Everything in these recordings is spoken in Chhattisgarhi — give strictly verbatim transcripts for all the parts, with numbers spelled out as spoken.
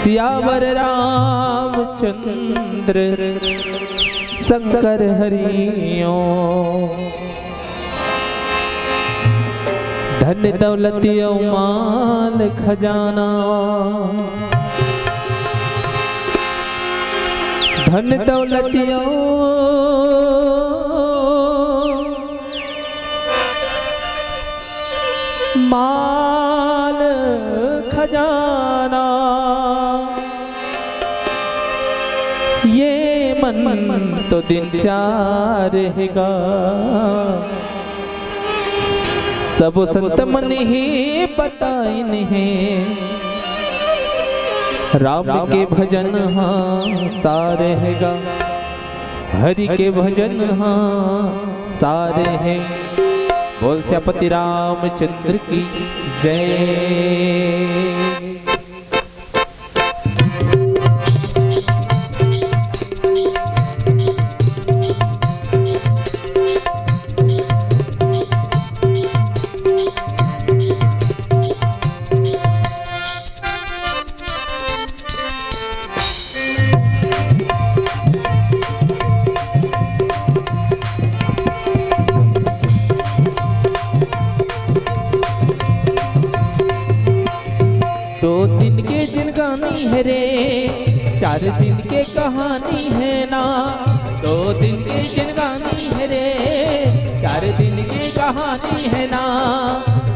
सियावर रामचंद्र शंकर हरिओ। धन दौलतियो माल खजाना, धन दौलतियो माल खजाना, ये मन तो दिन चार हेगा। सबो संत मन ही बताइन हे, राम के भजन हाँ सार हेगा, हरि के भजन हाँ सार हे। बोल सियापति रामचंद्र की जय। दो दिन के जिनगानी है रे, चार दिन के कहानी है ना। दो दिन के जिनगानी है रे, चार दिन के कहानी है ना।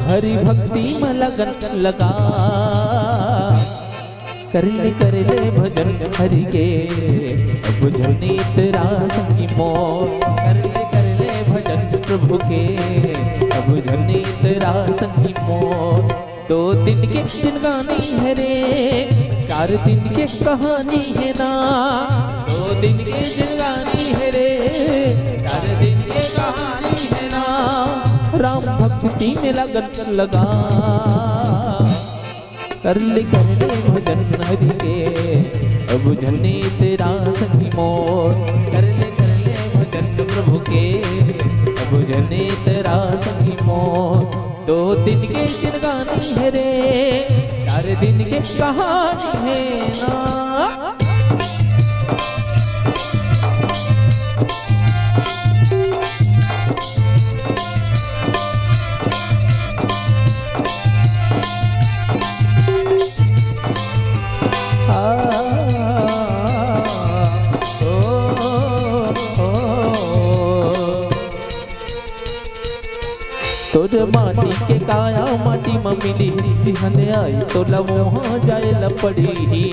हरि भक्ति में लगन लगा, कर ले कर ले भजन हरि के, अब झुलनी तेरा संगी मोर। कर ले कर ले भजन प्रभु के, अब झुलनी तेरा संगी मोर। दो दिन के जिनगानी है रे, चार दिन के कहानी है ना। दो दिन के जिनगानी है रे, चार दिन के कहानी है ना। राम भक्ति में लगन लगा, कर ले कर ले भजन हरि के, अब झुलनी तेरा संगी मोर। कर ले कर ले भजन प्रभु के, अब झुलनी तेरा संगी मोर। दो दिन के जिनगानी है रे, चार दिन के कहानी है ना। आ, ओ, ओ। तोर माटी के काया माटी म मिली, जिहने आई तोला वहाँ जाए ल पड़ही।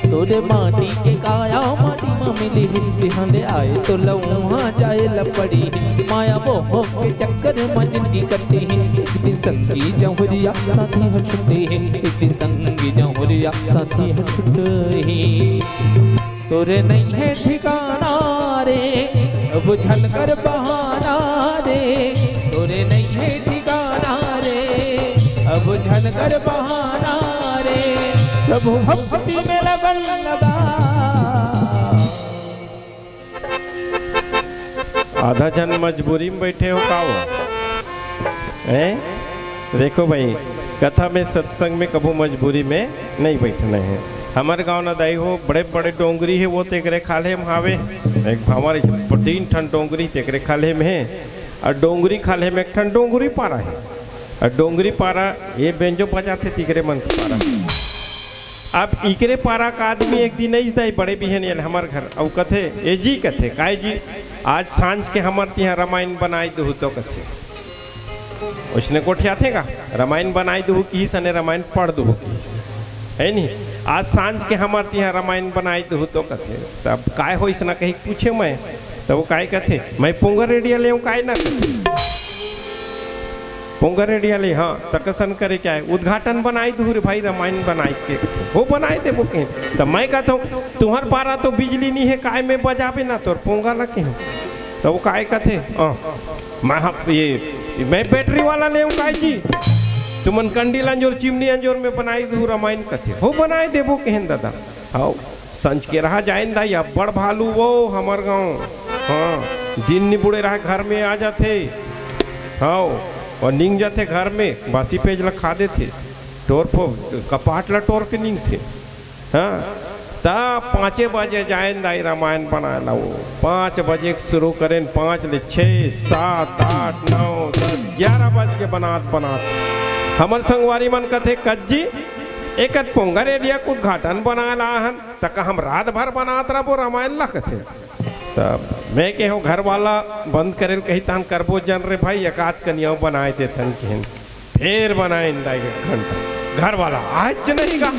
तोर माटी के काया माटी म मिली, जिहने आई तोला वहाँ जाए ल पड़ही। माया मोह के चक्कर म जिनगी कटही, एक दिन संगी जहुरिया साथी ह छुटही, एक दिन संगी जहुरिया साथी ह छुटही। तोरे नइहे ठिकाना रे, अब झन कर बहाना रे। तोरे नइहे ठिकाना रे, अब झन कर बहाना रे। प्रभु भक्ति में लगन लगा। आधा झन मजबूरी में बैठे हो का हो? हैं? देखो भाई, कथा में, सत्संग में कभू मजबूरी में नहीं बैठना है। हमर गांव न दाई हो, बड़े बड़े डोंगरी हे, वो तेकरे खाल्हे में हावे। एक भांवर तीन ठन डोंगरी तेकरे खाल्हे में हे, अउ डोंगरी खाल्हे में एक ठन डोंगरी पारा हे। अउ डोंगरी पारा ये बेंजो बजाथे, तिकरे मन के पारा। अब इकरे पारा का आदमी एक दिन अइस दाई बड़े बिहनिया ले हमर घर, अउ कथे, "ए जी," कथे, "काय जी?" "आज सांझ के हमर तिहां रमायन बनाई दुहू तो," कथे। ओइसने गोठियाथे का, रमायन बनाई दुहू किहिस, अने रमायन पढ़ दुहू किहिस, हे नी? "आज सांझ के हमर तिहां रमायन बनाई दुहू तो," कथे। तब काय होइस ना कही पूछे मैं, तब वो काय कथे, "मैं पोंगा रेडिया लेंव काय ना," कथे। "पोंगा रेडिया ले, हाँ, त कसन करे के आय?" "उद्घाटन बनाई दुहू रे भाई, रमायन बनाई के।" "हो बनाई देबो," कहे। त मैं कहत हूँ, "तुहर पारा तो बिजली नी हे, काय में बजाबे ना तोर पोंगा ला," कहे। त वो काय कथे, "हाँ, मैं ह-, ये, मैं बैटरी वाला लेंव काय जी? तुमन कंडील अंजोर, चिमनी अंजोर में बनाई दुहू रमायन," कथे। "हो बनाई देबो," कहेन दादा। हव, संझ के रहा जाएन दाई, अब्बड़ भालू वो हमर गाँव। हाँ, दिन निबुड़े रहा घर में आ जाथे। हव, अउ निंग जाथे घर में, बासी पेज ल खा देथे। टोर पो कपाट ला टोर के नींदथे। हाँ, त पाँचे बजे जाएन दाई रामायण बनाए ला। वो पाँच बजे के शुरू करेन, पाँच ले छः, सात, आठ, नौ, दस, ग्यारह बज के बनात बनात हमर संगवारी मन कथे, "कज्जी, एकत पोंगा रेडिया के उद्घाटन बनाए ला आहन, त का हम रात भर बनात रहबो रामायण ला?" कथे। त मैं केहेंव, "घर वाला बंद करेल कही तहन करबो जन रे भाई, एकाध कनियाव बनाए देथन," केहेन। फेर बनाएन दाई एक घंटा। घर वाला, "आज नहीं गा।"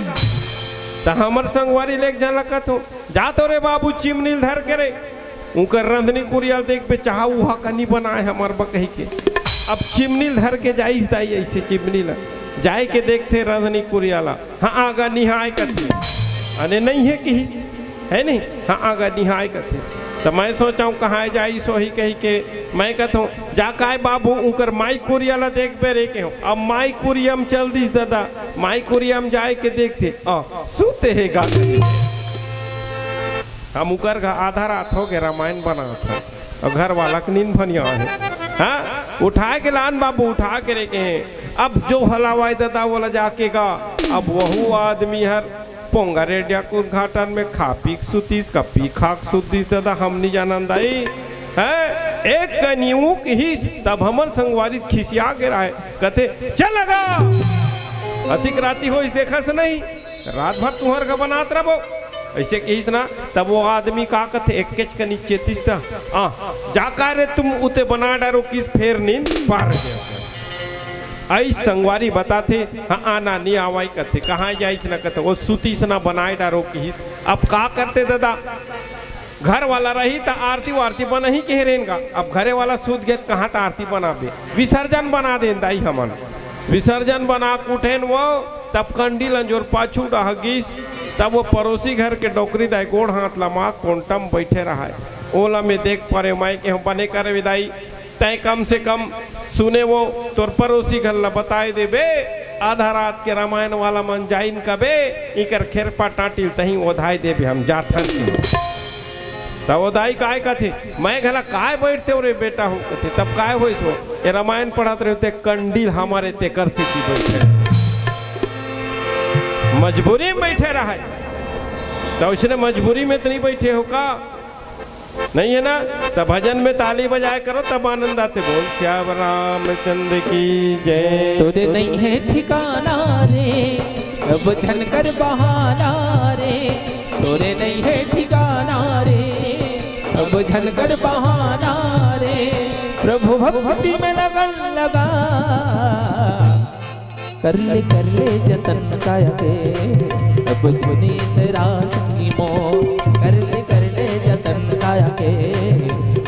त हमर संगवारी ले एक झन ला कथों, "जा तो रे बाबू चिमनी ल धर के रे, उंकर रंधनी कुरिया ल देखबे, चाहा उहा कनी बनाए हमर बर," कहि के। अब चिमनी ल धर के जाइस दाई, अइसे चिमनी ल जाए के देखथे रंधनी कुरिया ला, "हाँ, आगा निहाय," कथे। "अने नहीं हे," किहिस। है नहीं? हाँ, आगा निहाय कथे। त मैं सोचेंव, कहाँ जाइस होही कहि के, मैं कथों, "जा काय बाबू, उंकर माई कुरिया ला देखबे रे," केहेंव। अब माई कुरिया म चल दिस ददा, माई कुरिया म जाए के देखथे, "आ, सुते हे गा।" हम उंकर घर आधा रात होगे, रामायण बनात हे, अउ घर वाला के नींद भनिया हे। हाँ, उठाए के लान बाबू, उठा के रे केहेंव। अब जो हलावाय ददा, वोला जाके गा। अब वहू आदमी हर पोंगा रेडिया के उद्घाटन में खा पी के सुतिस, का पी खा के सुतिस, ददा हम नी जानन दाई। हैं? एक कनियू किहिस, तब हमर संगवारी खिसिया गे रहय, कथे, "चल लगा, अधिक राती होइस देखस नहीं, रात भर तुंहर घर बनात रहबो," अइसे किहिस ना। तब वो आदमी का कथे, एकेच कनी चेतिस त, "आ, जा का रे तुम उते बना डारो किस फेर नींद पार गया।" अइस संगवारी बताथे, "हाँ, आना नी आवय," कथे, "कहाँ जाइस ना?" कथे, "वो सुतिस ना बनाए डारो किहिस।" अब का करते ददा, घर वाला रही त आरती वारती बनही केहे रेन गा। अब घरे वाला सुत गे त कहाँ त आरती बनाबे, विसर्जन बना देन दाई हमन। विसर्जन बना के उठेन वो, तब कंडी ल अंजोर पाछू डहा गिस, तब वो परोसी घर के डोकरी दाई गोड़ हाथ लमा कोंटा म बइठे रहय। ओला मैं देख परेंव, मैं केहेंव, "बने करे दाई, तैं कम से कम सुने वो तोर परोसी घर ला बताए देबे, आधा रात के रामायण वाला मन जाइन कबे, इकर खेरपा टाटी ल तहीं ओधाए देबे, हम जाथन।" त वो दाई काय कथे, "मैं घला काय बइठतेंव रे बेटा हो?" कथे, "तब काय होइस वो? ए रामायण पढ़त रहे ते कंडी ल हमारे तेकर सेती बइठे, मजबूरी में बइठे रहय।" त उसने मजबूरी में त नी बइठे हो का? नहीं है ना? त भजन में ताली बजाए करो, तब आनंद आथे। बोल सियावर रामचंद्र की जय। तोरे नहीं है ठिकाना रे, अब झन कर बहाना रे। तोरे नहीं है ठिकाना रे, अब झन कर बहाना रे। प्रभु भक्ति में लगन लगा, कर ले, कर ले जतन काया के, अब झन हे तेरा संगी मोर। कर ले, कर ले जतन काया के,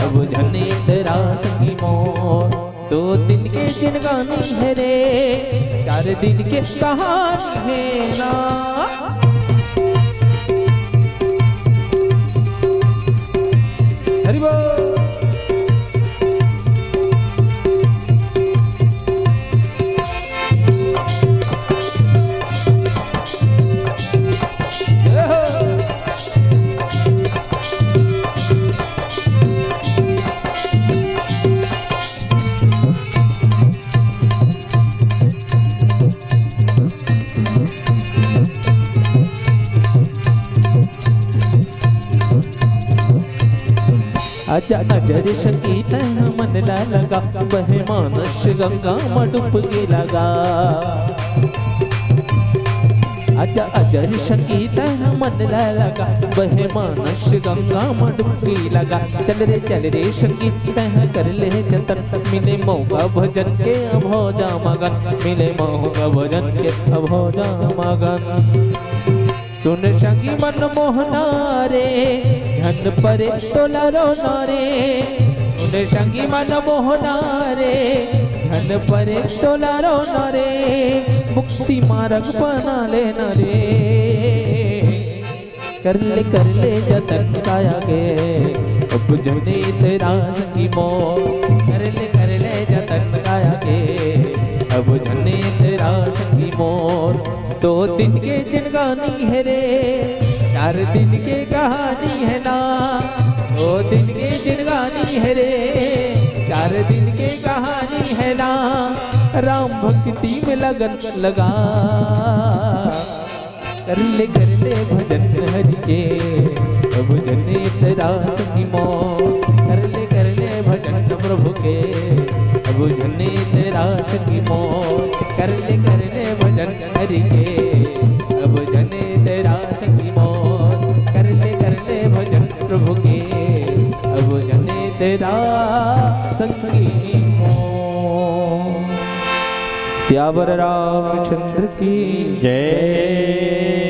अब झन हे तेरा संगी मोर। दो दिन के जिनगानी हे रे, चार दिन के कहानी हे ना। हरि बोल। आजा आजा रे सखी तैं मन ला लगा, बहे मानस गंगा म डुबकी लगा। आजा आजा रे सखी तैं मन ला लगा, बहे मानस गंगा म डुबकी लगा। चल रे चल रे सखी तैं कर ले जतन, मिले मौका भजन के अब हो जा मगन, मिले मौका भजन के अब हो जा मगन। सुन संगी मन मोहना रे, झन परे तोला रोना रे। सुन संगी मन मोहना रे, झन परे तोला रोना रे। मुक्ति मार्ग बना लेना रे। कर ले कर ले जतन काया के, अब झन हे तेरा संगी मोर। कर ले कर ले जतन काया के, अब झन हे तेरा संगी मोर। दो दिन के जिनगानी हे रे, चार दिन के कहानी हे ना। दो दिन के जिनगानी हे रे, चार दिन के कहानी हे ना। राम भक्ति में लगन लगा। कर ले कर ले भजन हरि के, अब जने तेरा संगी मोर। कर ले कर ले भजन प्रभु के, अब जने तेरा संगी मोर। कर ले कर ले भजन हरि के, अब जने तेरा संगी मोर। कर ले कर ले भजन प्रभु के, अब जने तेरा संगी मोर। सियावर रामचंद्र की जय।